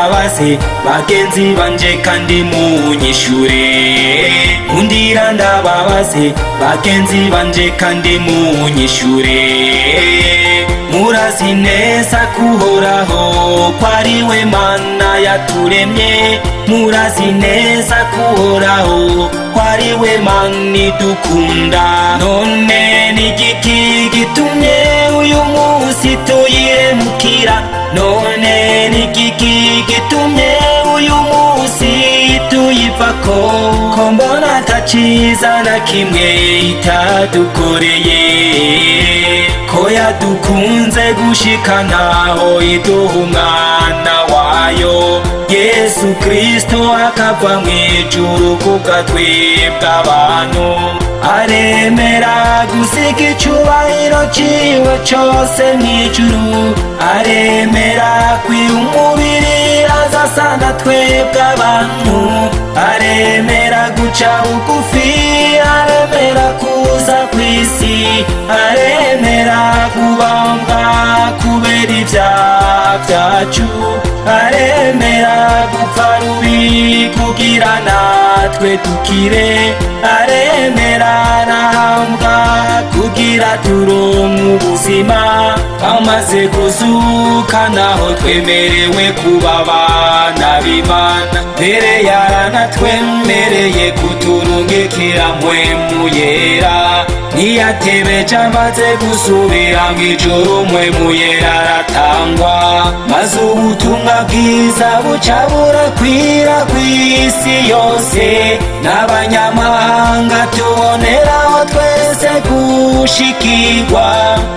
Ndababaze bagenzi banje kandi munyishure. Nkundira ndababaze bagenzi banje kandi munyishure. Murazi neza kuhoraho ko ari we Mana yaturemye. Murazi neza kuhoraho ko ari we Mana idukunda. None ni igiki gitumye uyu munsi tuyihemukira? None ni igiki gitumye uyu munsi tuyivako? Ko mbona ataciza na kimwe itadukoreye, ko yadukunze gushika naho iduha umwana wayo Yesu Kristo, akava mw'ijuru kubwa twebwe abantu, aremera gusiga icubahiro ciwe cose mw'ijuru, aremera kwiha umubiri aza na twebwe abantu, aremera guca bugufi, aremera kuza kw'isi, aremera kubambwa kubera ivyaha vyacu, aremera gupfa rubi kugira natwe dukire, aremera arahambwa kugira turonke ubuzima. Amaze kuzuka naho twemerewe kuba abana b'Imana, mbere yaranatwemereye kuturungikira Mpwemu Yera. Ntiyatebeje, amaze gusubira mw'ijuru Mpwemu Yera aratangwa, maze ubutumwa bwiza buca burakwira kw'isi yose, n'abanyamahanga tuboneraho twese gushikirwa.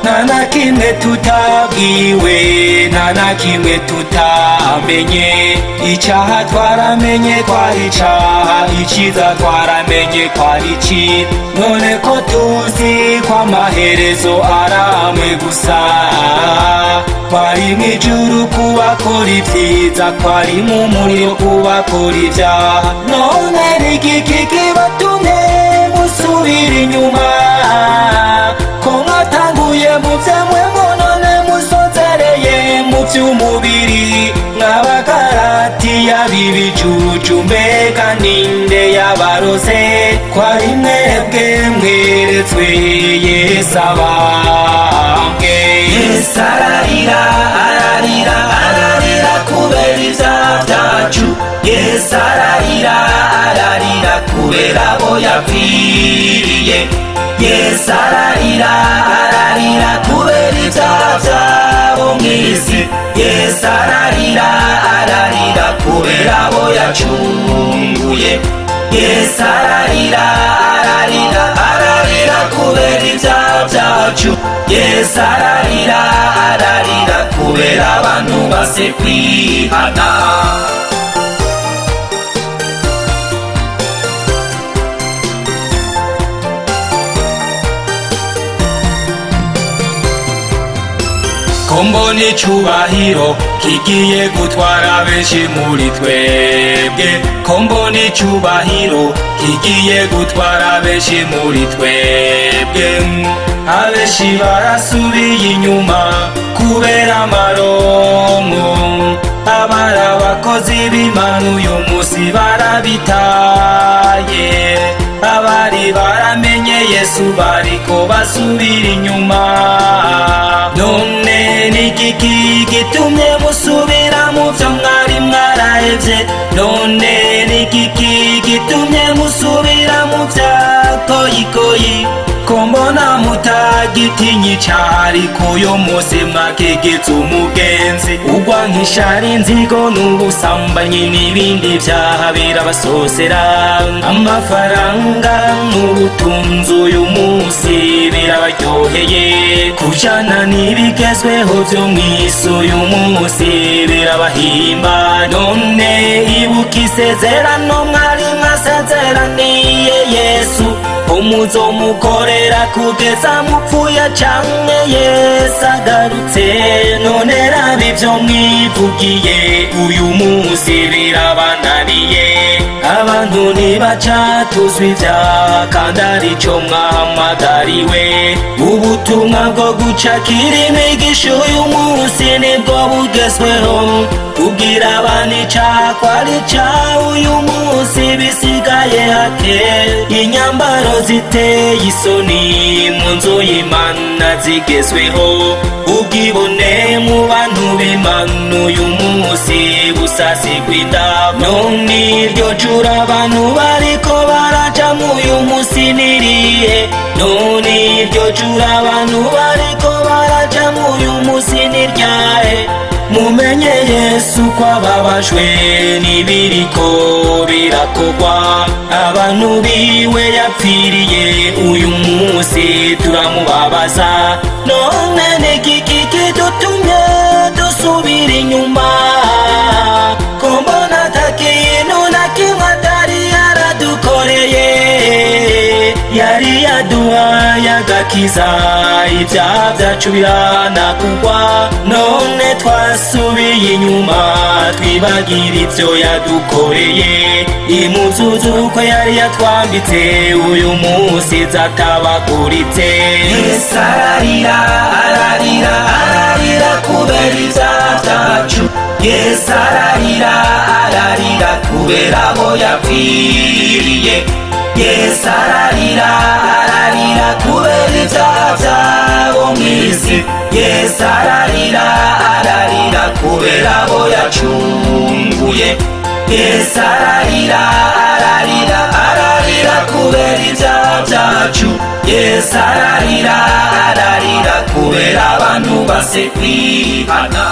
Nta na kimwe tutabwiwe, nta na kimwe tutamenye. Icaha twaramenye kwari icaha, iciza twaramenye kwari iciza. None ko tuzi ko amaherezo aramwe gusa, kwari mw'ijuru kubakora ivyiza, kwari mu muriro kubakora ivyaha, none n'igiki kibatumye musubira inyuma? Ko mwatanguye mu vyamwe, none musozereye mu vy'umubiri, mw'Abagaratiya b'ibijuju, mbega ninde yabaroze? Kwari mwebwe mweretswe Yesu abambwe. Yesu ararira, ararira, ararira kubera ivyaha vyacu. Yesu ararira, ararira kubera abo yapfiriye. Yesu ararira, ararira kubera ivyaha vyabo mw'isi. Yesu ararira, ararira kubera abo yacunguye. Yesu ararira, ararira, ararira kubera ivyaha vyacu. Yesu ararira, ararira kubera abantu base kwihana. Ko mbona icubahiro kigiye gutwara benshi muri twebwe, ko mbona icubahiro kigiye gutwara benshi muri twebwe, abenshi barasubiye inyuma kubera amaronko. Abari abakozi b'Imana uyu munsi barabitaye, abari baramenye Yesu bariko basubira inyuma. None n'igiki gitumye musubira mu vyo mwari mwarahevye? None n'igiki gitumye musubira mu vya koyikoyi? Ko mbona mutagitinye icari, kuyu munsi mwakigize umugenzi, ugwa nk'ishari, inzigo n'ubusambanyi n'ibindi vyaha birabasosera. Amafaranga n'ubutunzi uyu munsi birabaryoheye, kujana n'ibigezweho vyo mw'isi uyu munsi birabahimba. None ibuka isezerano mwari mwasezeraniye Yesu, umuzomukorera kugeza mupfuye canke Yesu agarutse. None raba ivyo mwivugiye uyu munsi birabananiye. Abantu ntibacatuzwa ivyaha kandi arico mwahamagariwe. Ubutumwa bwo gucakira imigisha uyu munsi nibwo bugezweho. Kubwira abantu icaha ko ari icaha uyu munsi bisigaye hake. Inyambaro ziteye isoni mu nzu y'Imana zigezweho. Ubwibone mu bantu b'Imana uyu munsi busasigwa indabo. None iryo juru abantu bariko barajamwo uyu munsi nirihe? None iryo juru abantu bariko barajamwo uyu munsi niryahe? Mumenye Yesu ko ababajwe n'ibiriko birakogwa. Abantu biwe yapfiriye uyu munsi turamubabaza. None nigiki kidutumye dusubira inyuma, ko mbona ata kintu na kimwe atari yaradukoreye? Yari yaduhaye agakiza, ibyaha byacu biranakugwa, none twasubiye inyuma twibagira ivyo yadukoreye. Impuzu z'uko yari yatwambitse uyu munsi zatabaguritse. Yesu ararira, ararira, ararira kubera ibyaha byacu. Yesu ararira, ararira kubera abo yapfiriye. Yesu ararira, ararira kubera ibyaha byabo mw'isi. Yesu ararira, ararira kubera abo yacunguye. Yesu ararira, ararira, ararira kubera ibyaha byacu. Yesu ararira, ararira kubera abantu base kwihana.